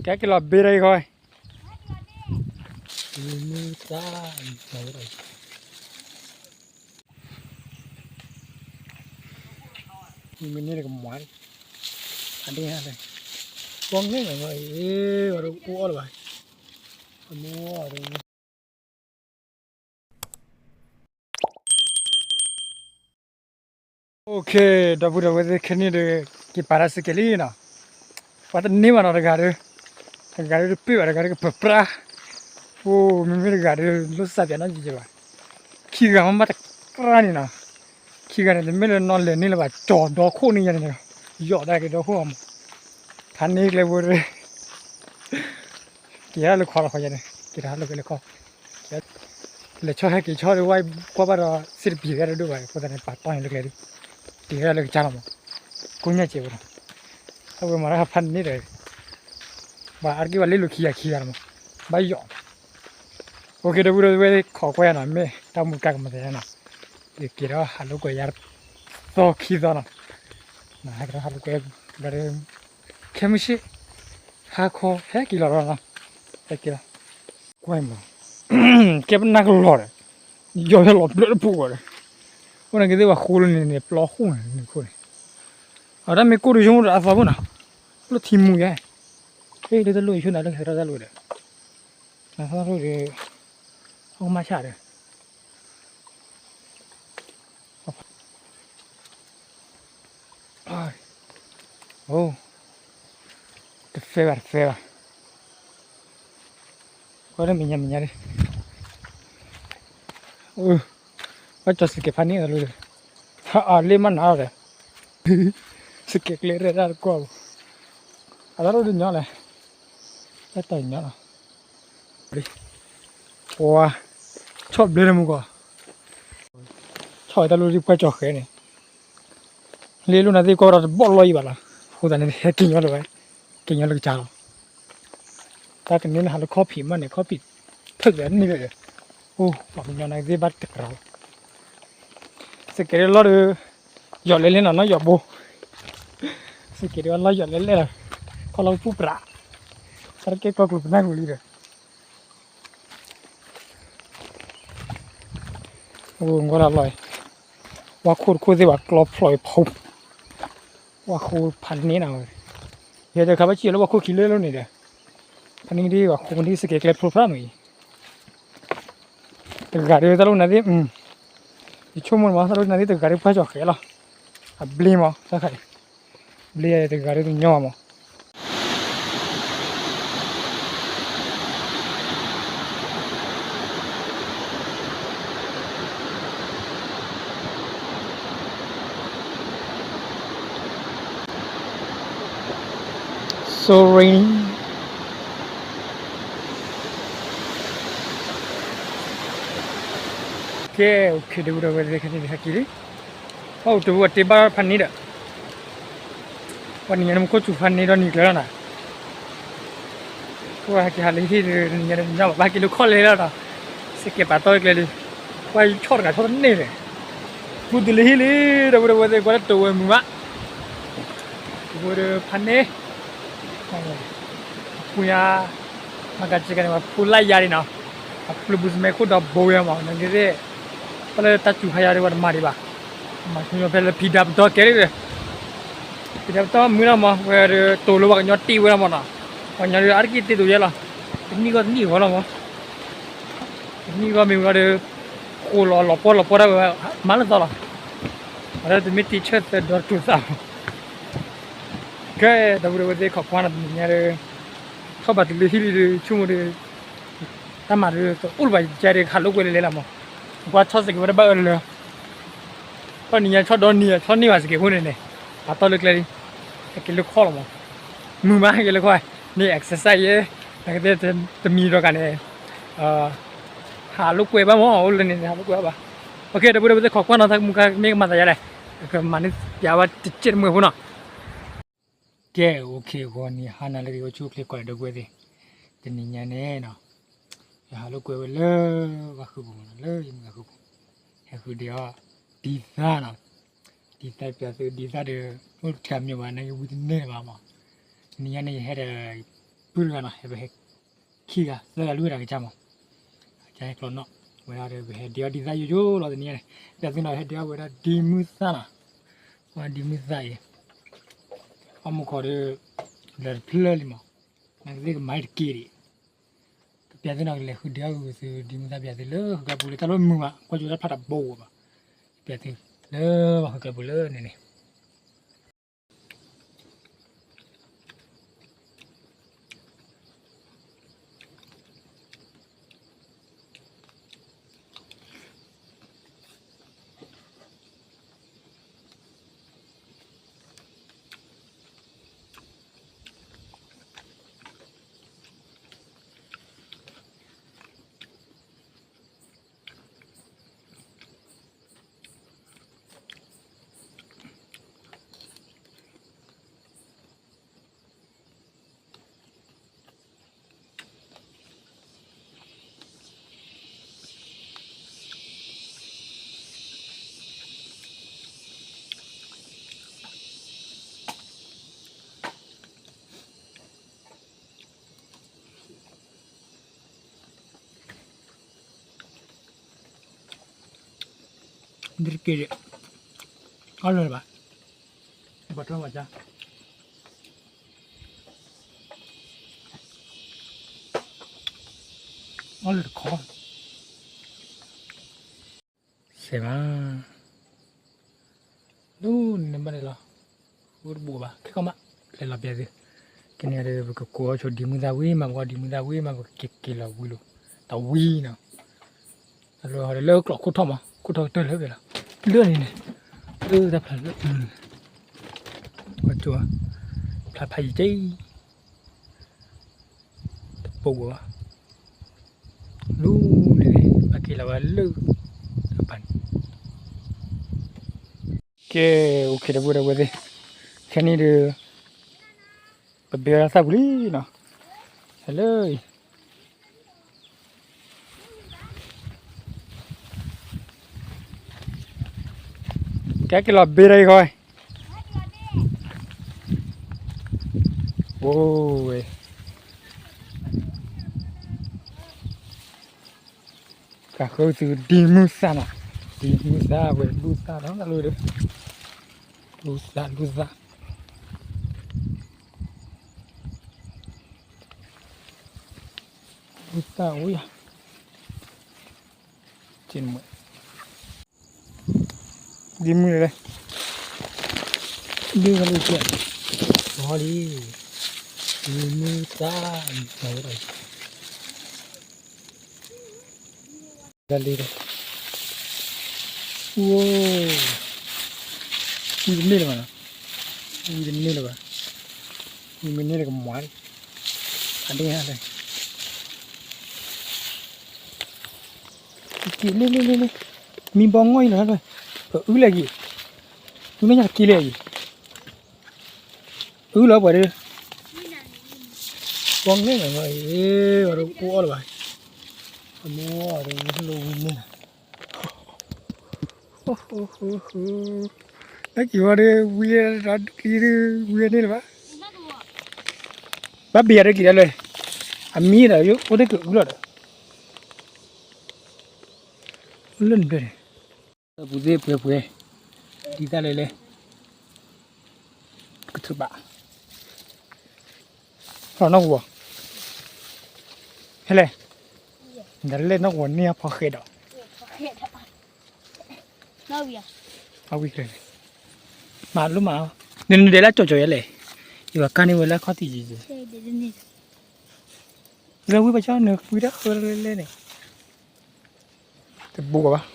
ကဲက့ၤလီၤဘ့ၣ်တၢ်ဂ့ၢ်ခီ, မ့ၢ်န့ၣ်တကမွၤ, အဒ့ၣ်ဟဲလဲၣ်, ပီၣ်န့ၣ်လီၤ, အ့ၣ် ဝဲဒၣ်အိၣ်အီၣ်လၢၤဘၣ်, အမိၢ် OK, ဒီပုၢ်ဒီဝဲၢ်သ့ၣ်ခဲန့ၣ်ဒီး က့ၤပာ်တၢ်စကဲးလံနီၤ, ပှၤတန့ၢ်ဘၣ်နီၤ တဂၤဒီး, တဂၤဒီးတပ့ၢ်ဘၣ် တဂၤဒီးကပၢၤပြါ, အိၣ် မ့မ့ၢ်တဂၤဒီး လိၣ်စၢ်ပၠးနီၢ်ယံၤယံၤဘၣ်, ခံဂၤမ့ၢ်ဘၣ်တကြၢးန့ၣ်နီၤ, ခံဂၤန့ၣ် တမ့ၢ်လၢနီၢ်လဲၤန့ၢ်လၢၤဘၣ် ကၠီၤဒီခိၣ်န့ၣ်ယၤန့ၣ်, ယီၤဒၣ်က့ၤဒီခိၣ်အီၤမး, ဖးန့ၢ်ကျဲဖိဒီး က့ၤဟဲလၢခီလီၤခီယၤန့ၣ် က့ၤတဟးလိာ်ကွဲလၢခီ, လဲၤဆီဟဲက့ၤဆီဒီး ဝဲကွၢ်ဘၣ်ဒီး စ့တပံၤဝဲတဒိၣ်ဘၣ် အဃိသတးန့ၣ် ပာ်တီၢ်န့ၣ်လၢကျဲဒၣ်, က့ၤဟဲလၢကစၢ်လီၤမး, ကိးညါစဲးဖိဒီး, အဝဲမၤတၢ်ဖးန့ၢ်ဒီး, ဘၣ်အါတက့ၢ်ဘၣ်လ့လိာ်ခံဂၤခံဂၤလီၤမး, ဘၣ်ယီၤ OK, ဒီပုၢ်ဒီဝဲၢ်ခိးကွၢ်နီၤ မ့ၢ်တၢ်မူကါကမၤသးယါနီၤ, ယက့ၤဒီးဟးလိာ်ကွဲယါသီခံသီနီၤ, ဟဲက့ၤဒီးဟးလိာ်ကွဲ, ဘၣ်ဒီး, ခဲမုၢ်ဆ့ၣ်, ဟါခီ ဟဲက့ၤလီၤဒီးနီၤ, ဟဲက့ၤလီၤ, ကွၢ်မး, ကဲပနၢ်ကလီၤဒီး, ယီၤဖဲလီၤဘျၢၣ်တပူၤဃီဒီး, အိၣ်န့ၣ်ကသ့ၣ်ပှၤဃိလၢန့ၣ်န့ၣ် ပျီဃိန့ၣ်န့ၣ်ခိၣ်န့ၣ်, အတၢ်မ့ၢ်ကိၢ်တယိၣ်ဒီးအသီဖိနီၤ, လၢထံမူယါ, ဟ့ၣ်လၢတလိၣ်ယဆိၣ်နၤလၢဟဲထီၣ်တၢ်လိၣ်ဒီး, နသီလိၣ်ဒီး, ဟီၣ်ကမၣ်ဆၣ်ဒီး အိ, တဖဲဘၣ်တဖဲဘၣ်, ကွၢ်လၢမဲာ်ညါမဲာ်ညါဒ်, အိ, ဘၣ်ကၠီၤစကဲးဖးန့ၣ်လီၤဒီး, အလ့ၣ်မးနၤလီၤဒီး, စကဲးကျဲရဲၣ်တၢ်တကွၢ်ဘၣ်, အတၢ်လိၣ်တညီလဲၣ်, တၢ်တညီလီၤ, ပှၤ, ဆီၣ်ဘျဲလၢမူကီၢ်, ဆီၣ်ဝဲတၢ်လိၣ်ဒ်ပှၢ်ကၠီၤဃဲန့ၣ်, လ့လိၣ်နၤသ့ၣ်ကွၢ်ဒီးတဘီၣ်လီၤအံၤဘၣ်လီၤ, အဃိသတးန့ၣ် ဟဲက့ၤညီလၢဝဲ, က့ၤညီလၢကစၢ်လီၤ, တၢ်ကန့ၢ်လၢဟးလၢခီၣ်ဖံးမးန့ၣ် ခီၣ်ဖံး, ထၢၣ်ကန့ၢ်လၢဒီး, အိၣ် ပှၤကညီနၤသ့ၣ်ဘၣ်တကြၢးလီၤ, စကဲးဒ်လီၤဒီး, ယီၤလဲၤလဲၣ်နီၤနီၤယီၤဘိ, စကဲးဒ်လီၤယီၤလဲၤလဲၣ်လီၤ, ခီလီၤပူၤပြး, တၢ်တကဲကျီကျိၤပနၢ်ကျိၤလံဒီး အိၣ်ကွၢ်လီၤ, ဝါခိၣ်တခိၣ်သ့ၣ်ဘၣ်ကျီဖျိးအံၤ ဖီ, ဝါခိၣ်ဖးန့ၢ်နၤဝဲ, ယဲတခါဘၣ်စံၣ်လၢဝါခိၣ်ခံလၢလီၤန့ၣ်ဒီး, ဖးန့ၢ်ဒ်ဝါခိၣ်ဒ်စကဲးကျဲဖျိဖျါမ့ၢ်အံၤ, တဂၤဒီးတၢ်လိၣ်နၤသ့ၣ်, ယဆိကမိၣ်မး တၢ်လိၣ်နၤသ့ၣ်တဂၤဒီးပှၢ်ကၠီၤဃဲလီၤ, အဘျ့မး တၢ်ခါအံၤ, ဘျ့ယၤတဂၤဒီးတညီမး So rainy. ကဲ OK ဒီပုၢ်ဒီဝဲၢ်သ့ၣ် ခဲန့ၣ်ဟဲက့ၤလံ, အိၣ်တဝဲတ့ဘၣ်ဖးန့ၢ်ဒီး, ပှၤနံၤညါန့ၣ်မူခိၣ်စူၤဖးန့ၢ်ဒီးနံၤကျၢၤလီၤနၤ, ပှၤဟဲက့ၤဟးလၢဟံၣ်ဒီး နံၤညါန့ၣ် နံၤညါဘၣ်ဟဲက့ၤလၢခီၣ်လဲၣ်လီၤဒီး, စကဲးပာ်တီၢ်လၢကျဲလံ, ပှၤဆီၣ်တဂၤဆီၣ်တန့ၢ်လဲၣ်, ပူၤတုၤလၢဟံၣ်လံ, ဒီပုၢ်ဒီဝဲၢ်သ့ၣ် ကွၢ်လၢတိၤဝဲမုာ်မး, ဒီပုၢ်ဒီဖးန့ၢ် အပူၤညါ, မၤကၤစ့ကၤန့ၣ် ပှၤဖူလၢ်ယါဒံးနီၤ, အဖျုးဘူးစမဲခိၣ်ဒီးဘိဝဲမး နကသ့ၣ်, ပှၤလၢတၢ်စူၤဖးယါဒံး ပှၤတမၤဒံးဘၣ်, မၤဆိညါဖဲလၢဖံဒါပတီၢ်ကဲဒံး, ဖံဒါပတီၢ်မုာ်လီၤမး ဝဲဒီးတိၤလၢပှၤကညီတ့ၢ်ဝဲလီၤမးနီၤ, ပှၤကညီဒီးအါတက့ၢ်တ့ၢ်တိၤယဲလီၤ, တနံၣ်ဂီၢ်တနံၣ်ဂီၢ်လီၤမး, တနံၣ်ဂီၢ်မ့ၢ်ဝံၤလီၤဒီး, ဃိလီၤလီၤပှီၢ်လီၤပှီၢ်ဒၣ်ဝဲ, မၤလၢသီလီၤ, အဝဲဒၣ်တမ့ၢ်တံၢ်ဆၢၣ်သၢဒီးတိၤသး ကဲ ဒီပုၢ်ဒီဝဲၢ်သ့ၣ် ခိးကွၢ်နၤတနံၤညါဒီး, ထီၣ်ဘၣ်တုၤလၢဟံၣ်လံဒီး ဆိကမိၣ်ဒီး, တၢ်မၤဒီးတအိၣ်လၢၤဘၣ် ယကဲဒီး ဟးလိာ်ကွဲလၢလဲၤလီၤမး, ကွၢ်ဆီၣ်စကဲးဝဲတဘၣ်အၢလၢာ်, ထီၣ်နံၤညါဆီၣ်ဒီနံၤ ဆီၣ်န့ၢ်ဘၣ်စကဲးဖိန့ၣ်န့ၣ်, ပာ်တီၢ်လၢကျဲလံ, ဟဲက့ၤလၢခီၣ်လီၤမး, မုာ်မးဟဲက့ၤလၢခီၣ်, န့ၣ် exercise ယဲ, နကသ့ၣ်တမံၤဒီးကန့ၣ် ဟးလိာ်ကွဲဘၣ်မး အိၣ်လၢန့ၣ် ဟးလိာ်ကွဲဘၣ်, ဒီပုၢ်ဒီဝဲၢ်သ့ၣ် ခိးကွၢ်နီၤ တၢ်မူကါမ့ၢ်ကမၤသးယါလဲၣ်, ကမၤန့ၢ်ပျးဝဲတစဲးတမှဲၤဖိနီၤ, ကဲ OK ဂီၤနံၤဟါနၤလၢဂ့ၤ အိၣ်ဆူၣ်အိၣ်ချ့ကိးဂၤဒဲး ဒီပုၢ်ဝဲၢ်သ့ၣ်, တနံၤညါန့ၣ်နီၤ, ယဟးလိာ်ကွဲဝဲလၢ, ဝါဃုာ်ပူၤမးနီၤ လၢယမုၢ်ဂၤဃုာ်ပူၤ, ဟဲဃုာ်ဒီးအီၤ, ဒ်သၣ်နီၤ, ဒ်သၣ်ပျးသုဒ်သၣ်ဒီး, အိၣ်တထံၣ်မ့ၢ်ဝဲန့ၣ် ယဝံတန့ၢ်လၢၤဘၣ်မး, တနံၤညါန့ၣ် ယဟဲဒီး, ပုၢ်တဂၤနီၤ ဟဲပဟဲခံဂၤသၢဂၤလူၢ်ဝဲဒၣ်ကစၢ်မး, ကစၢ်ဟဲကျီနီၣ်ဝဲဒၣ်ဒီး ပဟဲဒ့အီၣ်ဒံးသၣ်ယိယိလီၤတနံၤန့ၣ်, ပျၢ်သုနီၤ ဟဲဒ့အီၣ်ဝဲဒၣ်ဒံမုၢ်သၣ်နီၤ, ဝဲဒၣ်ဒံမုၢ်သၣ်အံၤ, အီၣ်မူခီဒီး လၢတဖျၢၣ်လံမး, နကသ့ၣ်ကမၤတက့ၢ်ဒံး, ကပျၢ်သုနီၤ ကလဲၤဃုဒ့အီၣ်ဂုာ်သုဒံမုၢ်သၣ် ပျၢ်သုလၢဃုကျါပူၤလၢတၢ်လီၢ်မုာ်မး ကွၢ်ကၠိတၢ်ဖျါတဘိဝဲဘၣ်, ပျၢ်သုလၢပှၤဃုကျါပူၤလၢန့ၣ်န့ၣ် ဒ်တက့ၢ်, အီၣ်လၢၤဘၣ်, ဘၣ်ထီၣ်ဘၣ်ကါ, အီၣ်လၢၤတခီ, စဲးဘၣ်, ဒ်န့ၣ်ဘၣ်န့ၣ်လီၤ, အိၣ်တဘူးဘၣ် ခဲကီၢ်မး, လဲၤလီၤပျဲသု, ကန့ၢ်ဒီး ပကကိးအီၣ်ဆိဒံမုၢ်သၣ်ဝံၤမး ပကီၢ်ဒံမုၢ်သၣ်ဝံၤမး ပကက့ၤက့ၤလီၤဝံၤလိာ်, တဝံၤနီၤ, အလီၤဟီဒီးလၢကျိးခိၣ်ထီၣ်မး ခိၣ်ထီၣ်ကတၢၢ်လၢပျဲလီၤ, လၢန့ၣ်န့ၣ်, လၢတၢ်ဖျါလၢ, ကၠိ, ဖျါဖးယံၤက့ တပိာ်ဘၣ်, လူန့ၣ်န့ၣ် ပက့ၤလီၤဝဲလၢ, အပၢ်န့ၣ်, ကဲ, အိၣ်ခ့ဒီပုၢ်ဒီဝဲၢ်သ့ၣ်, ခဲန့ၣ်ဒီး, ပဘ့ဝဲဒၣ်သၣ်ပူၤလံနီၤ, ဟဲလၢအံၤ ကဲက့ၤလီၤဘ့တၢ်အံၤဃီ, အိၣ်ဝဲ, ကဃုသုဒံမုၢ်သၣ်နီၤ, ဒံမုၢ်သၣ်ဝဲ လူၢ်သၣ်နီၤ တၢ်လီၢ်ဒီး, လူၢ်သၣ် လူၢ်သၣ် လူၢ်သၣ်အိၣ်ယၤ, ဒံမုၢ်လဲၣ်, ဒံမုၢ်လဲၣ်, ဟီလံ, ဒံမုၢ်သၣ်, မၤဝဲဒၣ် တၢ်လ့ဒီး, အိ, ဝံတန့ၢ်လၢၤဘၣ်, ဝံတန့ၢ်လၢၤဘၣ်, ဝံမ့ၢ်န့ၢ်လၢကမၤ, အဒ့ဟါလဲၣ်, က့ၤလ့လ့လ့လ့, မံဘီငီၢ်အံၤလီၤ, အုလဲၣ်က့ၤ, မ့ၢ်ညါတက့ၤလဲၣ်အံၤ အုလီၤပှၤဒီး, ပှၤမ့ၢ်နၤအံၤ, အီၤဒီးအိၣ်အီၣ်လၢၤဘၣ်, အမိၢ်အီၤဒီးဝံၤလိာ်ဝံၤန့ၣ်, နက့ၤဝဲဒီးဝံၤဒီးဒုးကံၤဒီးဝံၤန့ၣ်လၢၤဘၣ်, ဘၣ်ဘ့ၣ်ယၤဒီးက့ၤဒၣ်လဲာ်, အမံဒီးအိၣ်တ့ၢ်ကအုလီၤဒီး, လၢနဒၢန့ၣ် ပူၤသ့ၣ်ပှဲၤပှဲၤ, ဒ်သၣ်လဲၣ်လဲၣ်, ကထုးဘၣ်, နီၢ်ကဝီၤ, ဟဲလဲၣ်, နလဲၣ်နီၢ်ကဝီၤန့ၢ်အဖီဃဲဒီး, အဝံၤကျဲန့ၣ်, မၤလိမၤ, နနဒဲးလၢကၠီၤကၠီၤယဲလဲၣ်, ယဘၣ်ကါန့ၢ်ဝဲလၢခီၣ်ထံးယံၤယံၤ, လၢဝံၤပှၤကၠီနကွံတၢ်ဃၢလၢလဲၣ်န့ၣ် တဘူးဘၣ်,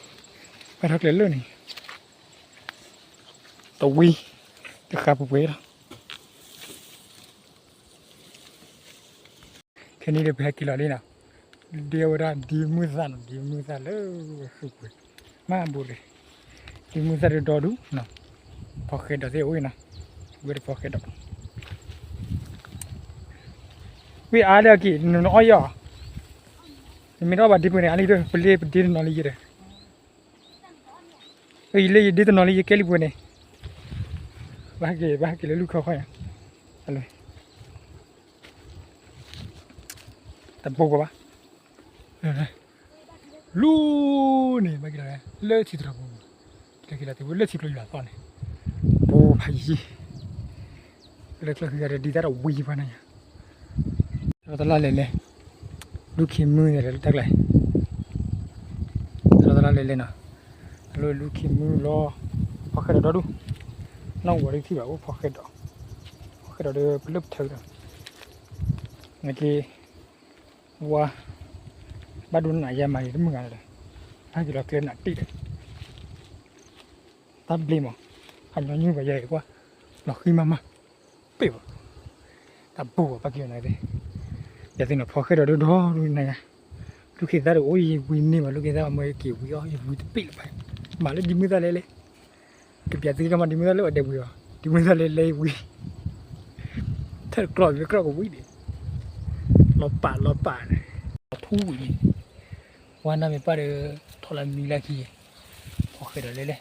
ဘၣ်ထီၣ်ကျဲလၢာ်န့ၣ်, တဝံၤ, တဃာ်ပှဲၤပှဲၤလီၤ, ခဲန့ၣ်ဒီးပဟဲက့ၤလီၤလံနီၤ, ဒ့ဝဲဒၣ်ဒံမုၢ်သၣ်နီၤ, ဒံမုၢ်သၣ်လၢဝဲဃုပှဲၤ, မၤဘူးလံ, ဒံမုၢ်သၣ်ဒီးဒီဒူၣ်နီၤ, ဖီဃဲဒီးသ့ၣ်အိၣ်နီၤ, ဝဲတဖီဃဲဒီး ဝံၤအါလၢအက့ၤ နနအီၣ်ယီၤ, နမ့ၢ်တအီၣ်ဘၣ်ဒ့ပှဲၤန့ၣ် အါလံဒီး ပလ့ပဒ့တနီၤလံယဲဒီး, ယလ့ယဒ့တနီၤလံယကဲလံပှဲၤန့ၣ်, ဘၣ်ဟဲက့ၤ ဘၣ်ဟဲက့ၤလၢလူၢ်ခီခီညါ, အလၢ တဘိကီးဘၣ်, လူၤန့ၣ် ဘၣ်က့ၤလီၤ လၢထံတရီပူၤ, က့ၤလီၤက့ၤလီၤ တုၤဝဲလၢထံကျိယွၤသီန့ၣ်, ပူၤဖးယံၤ, လၢကျၢၢ်ဃံဂၤဒီးဒ်တၢ်တဝံၤပှၤန့ၣ်ညါ, တလီၤတလီၤလဲၤလဲၤ, လူၤခ့မုၢ်ယၤဒီးတၢ်ကျါ, တလီၤတလီၤလဲၤလဲၤနီၤ, အလီၤလူၤခ့မုၢ်လီၤ, ဖီၣ်ဃဲဒီးဒီဒူၣ်, နီၢ်ဝီၤဒ်ထံၣ်ဘၣ်အိၣ်ဖီၣ်ဃဲဒီး, ဖီၣ်ဃဲဒီးဒီးပလၢပထၢဒီး, နက့ၤ ဝါ, ဘၣ်ဒိနးယါမၤဂ့ၤတမုၢ်ဂၤဒီး, ဟဲက့ၤလီၤကျဲနးတ့ၢ်ဒီး, တၢ်ဘျ့မး, ဟးညီနုၢ်ပှၤယဲကွၢ်, လီၤဃံမးမး, ပ့ၢ်ဘၣ်, တၢ်ဘိဘၣ်ပၢ်က့ၤအီၤနၤသ့ၣ်, ယသ့ၣ်နီၣ်ဖီၣ်ဃဲဒီးဒိၣ်ဒိၣ်ဒိၣ်နၤယါ, လူၤခ့သၣ်တအိၣ်ယံၤဝံၤန့ၢ်ဘၣ် လူၤခ့သၣ်အမ့ၢ်က့ၤဝံၤအီၤ ယဝံၤတပ့ၢ်လၢၤဘၣ်, မၤလၢဒံမုၢ်သၣ်လဲလဲ, ကပျးသ့ကမၤဒံမုၢ်သၣ်လၢအဒဲဝံၤအီၤ ဒံမုၢ်သၣ်လဲလဲဝံၤ ထၢၣ်ကျီၢ်မ့ၢ်ကြၢးကဝံၤဒံး, လီၤပာ်လီၤပာ်န့ၣ်, လီၤထူဝံၤန့ၣ်, ဝါနၢ်မ့ၢ်ပၢ်ဒီး, ထီၣ်လၢမံလၢခံ, ဖီၣ်ဃဲဒီးလဲလဲ,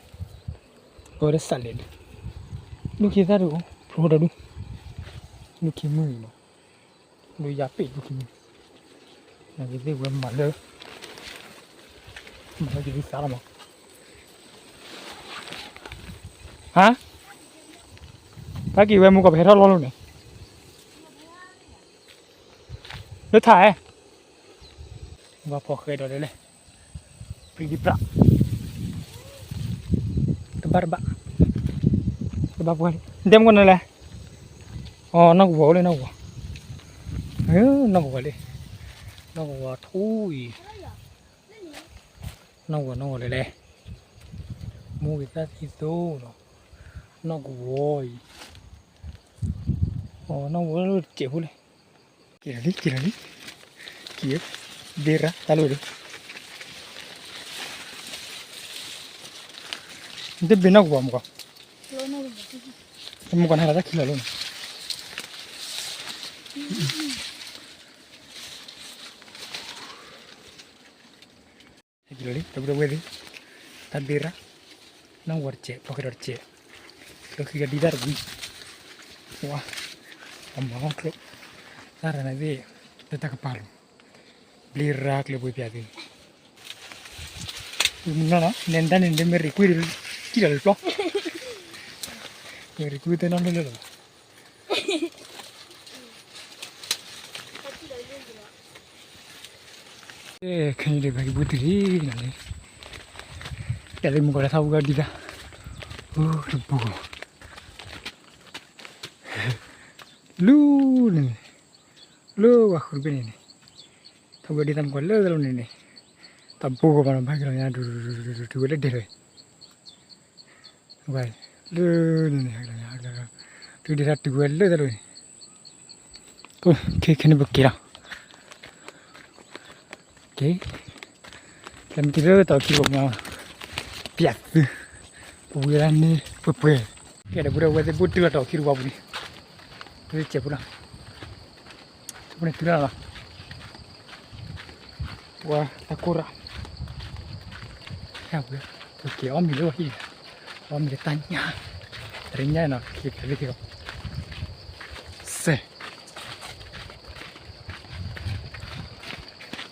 ကီဒီးစးလဲၣ်န့ၣ်, လူၤခ့သၣ်တအိၣ် ဖျိဒီဒူၣ်, လူၤခ့မုၢ်အံၤမး, လူၤယါပ့ၢ်လူၤခ့မုၢ်, နကသ့ၣ်ဝဲမၤလၢ မၤလၢကသးလီၤမး, ဟါ, တၢ်က့ၤဝဲမူကီၢ်ပဟဲထီၣ်လီၢ်လီၤန့ၣ်, လၢထးအဲၣ်, ဘၣ်ဖီၣ်ဃဲဒီးလဲလဲ, ပြံဒံပြး, တဘၣ်တဘၣ်, တဘၣ်ပှဲၤလံ ဒဲမကွၢ်နလဲၣ်, အီၤ နီၢ်ကဝီၤလံ နီၢ်ကဝီၤ, နီၢ်ကဝီၤလံ, နီၢ်ကဝီၤထူအံၤ, နီၢ်ကဝီၤ နီၢ်ကဝီၤလဲၤလဲၤ, မိၢ်ဂ့ၤသၣ်သံသိလီၤ, နီၢ်ကဝီၤအံၤ, အီၤ နီၢ်ကဝီၤလၢတစဲးဖိလဲၣ်, က့ၤလီၤလံ က့ၤလီၤလံ, က့ၤ, ဘ့ရၤတၢ်လီၤဒီး, နတဘ့ၣ်နီၢ်ကဝီၤမကီၢ်, မကီၢ်နဟဲလီၤတၢ်ခံလီၤလီၤန့ၣ် ဟဲက့ၤလီၤလံ ဒီပုၢ်ဒီဝဲၢ်သ့ၣ်, တၢ်ဘ့ရၤ, နီၢ်ကဝီၤတစဲး ဖီၣ်ဃဲဒီးတစဲး, ကျၢၢ်ဃံဒီးဒံတၢ်တဝံၤ, ဝါ, အမၤဟီၣ်ချိၣ်, တၢ်ရၤနၤသ့ၣ်, လၢတၢ်ကပၤလီၤ, ဘ့ရၤကျဲပှဲၤပၠးသ့ၣ်, မနီၢ်နီၢ် နဲဒၣ်န့ၣ် မ့ၢ်ရံကွံာ်ဒီး, ကံၣ်လီၤလၢပျီ, မ့ၢ်ရံကွံာ်သ့ၣ်နီၣ်လၢလၢလီၤ. ခဲန့ၣ်ဒီး ပဟဲက့ၤဘူးတုၤလံနီၤန့ၣ်, ယသ့ၣ်မုၢ်ကီၢ်လၢထီၣ်ဝံၤအီၤဒံသၣ်, အိၣ်တဘူး, လူၤန့ၣ်န့ၣ်, လၢဝဲဃုတဘ့ၣ်န့ၣ်န့ၣ်, ထီၣ်ဝံၤအီၤဒံသၣ်မုၢ်ကီၢ်လၢသလိန့ၣ်န့ၣ်, တဘူးကီၢ်ဘၣ်နီၤ ဘၣ်က့ၤလီၤညါ တုၤဝဲလၢဒဲးလီၤ, လၢန့ၣ်န့ၣ်, တုၤဒဲးလီၤတုၤဝဲလၢသလိန့ၣ်, ခဲခဲန့ၣ်ပက့ၤလီၤ. ကဲ, လၢမ့ၢ်တုၤလၢတၢ်ခံတဘိပူၤ, ပၠးသု, ပဝံၤလၢန့ၣ်ပှဲၤပှဲၤ, ကဲဒီး ပုၢ်ဒီဝဲၢ်သ့ၣ် ဘူးတုၤလၢတၢ်ခံတဘိပူၤလံ, ပစဲးဖိလီၤ, တဘိန့ၣ်တုၤလီၤလီၤ, ပှၤတၢ်ကိၢ်ရၣ်, ဟဲဝဲ, ပက့ၤအီၣ်မ့ၤလၢဟံၣ်, အီၣ်မ့ၤလၢတၢ်ညၣ်, တရ့ညါနီၤ က့ၤဖဲလၢက့ၤလီၤ, စဲး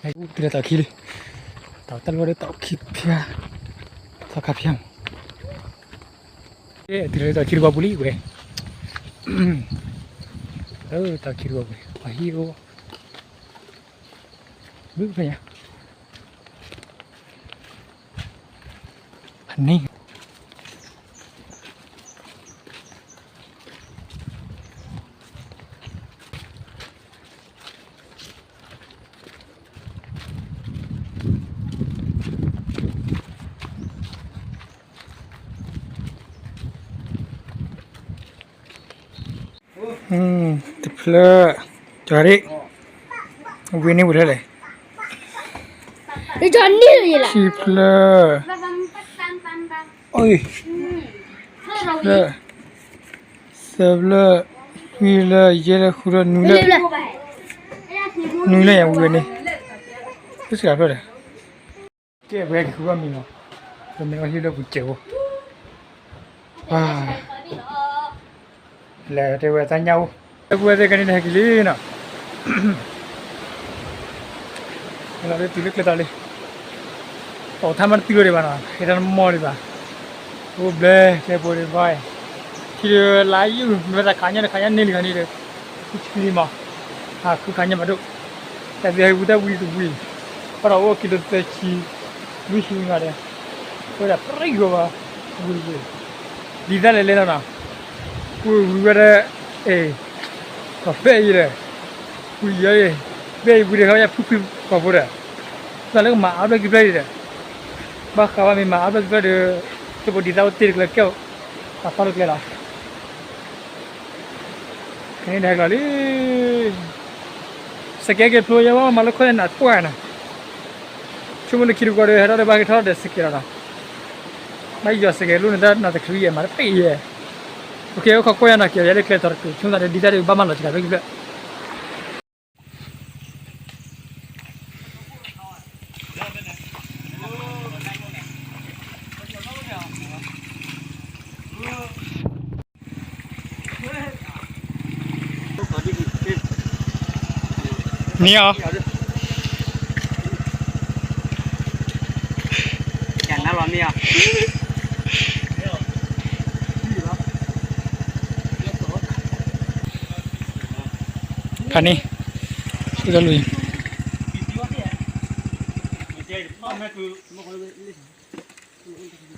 တုၤလၢတၢ်ခံလံ, တၢ်တၢ်လီၤဒီးတၢ်ခံဖျါ, တၢ်ခါဖျါမး, တုၤလၢတၢ်ခံတဘိပူၤလံဝဲ, လၢတၢ်ခံတဘိပူၤလံ ပှၤဟံၣ်အိၣ်, ဘုဖဲညါ, အန့ၣ် တဖျၢၣ်, ကၠီၤရ့ၣ်, ဝံၤန့ၢ်ဝံၤလၢလဲၣ်, ခံဖျၢၣ်, သၢဖျၢၣ်, လွံၢ်ဖျၢၣ်, ယဲၢ်ဖျၢၣ်, ဃုဖျၢၣ်, နွံဖျၢၣ်, နွံဖျၢၣ်ယဝံၤဝဲန့ၣ်, တစှၤဖျၢၣ်ဒီး ကဲ ပဟဲက့ၤဃုအီၣ်မ့ၤလီၤ, ပမ့ၢ်အီၣ်ဟံၣ်လၢပူၤစဲးဖိ, လဲၤတဲဝဲတၢ်ညၣ်အိၣ်, လၢပဝဲသ့ၣ်ကန့ၣ်ဟဲက့ၤလံနီၤ, လီၤဒ်တုၤလၢကျဲတီၤလံ, အိၣ်ထါမးတတုၤလီၤဒံးဘၣ်နီၤ, ဟဲတၢ်နမီၢ်ဒံးဘၣ်, အိၣ်ဘျဲကျဲဖိဒံးဘၣ်, ထံဒုးလါယုၢ် မ့ၢ်တၢ်ခးညါန့ၣ်ခးညါန့ၢ်လံခါန့ၣ်ဒီး, ဃုဆံလံမး, ဟးဃုခါညါဘၣ်ဒိၣ်, တၢ်သ့ၣ်ဟဲဝံတၢ်ဝံတဝံ, ဘၣ်ဒီးအိၣ်ကံလိသၢဆံ, လွံၢ်ဆံဝံမးဒီး, ဝဲဒၣ်ပြံဂီၤဘၣ်, ဝံတဝံ, ဒ်သၣ်လဲၤလဲၤလီၤနီၤ, ဝံဝံဝဲဒၣ်, အဲ ကီၢ်ဖဲအံၤဒီး, ဝံယီၤအံၤ, ဖဲအံၤဝံဒီးခါဝဲယဖုဖုကီၢ်ဖိဒီး, သးလၢကမၤအါဘျၢကံဘျၢဒံးဒီး, ဘၣ်ဃးဝဲမ့ၢ်မၤအါဘျၢကံဘျၢဒီး, ကၠိဖိဒ်သၣ်အိၣ်တ့ၢ်တကျဲကဲ, အသီတကျဲလီၤ, ခဲန့ၣ်ဒီးဟဲကျီၤလံ, စကဲက့ၤဖျိယဲဝဲမၤလၢခီၣ်န့ၣ်နးပှၢ်နၤ, ဆိကမိၣ်လၢခံတကီဒီးဟဲထီၣ်ဒီးဘၣ်က့ၤထီၣ်ဒီးစကဲလီၤနီၤ, ဘၣ်ယီၤစကဲလိၣ်န့ၣ်တၢ်နးတချုးယဲမၤတပ့ၢ်ယဲ, အိၣ်ခ့အိၣ်ခီကွၢ်ယၤနီၤ က့ၤယဲလၢကျဲတီၤတကျိၤ ဆိကမိၣ်သးဒီးဒ်တၢ်ဒုးဘၣ်မၤလီၤတဂၤဖဲကံဖျၢၣ် မ့ၢ်အီၤ, ဖးန့ၣ်, ဆူတၢ်လွံၢ်, လၢယီၤသးဝဲကီး, လၢန့ၣ်တထီလၢန့ၣ်ခိၣ်လံ,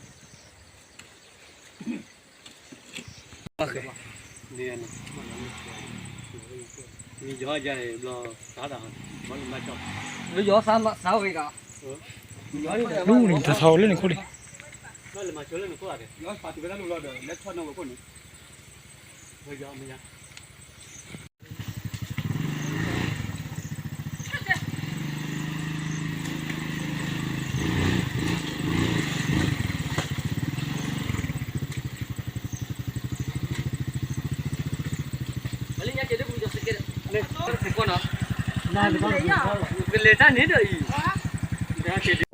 ပလၢညါက့ၤလၢပူၤကီၢ်စကဲး, ကလဲၤတၢ်န့ၣ်ဒီးအံၤ, ကဲ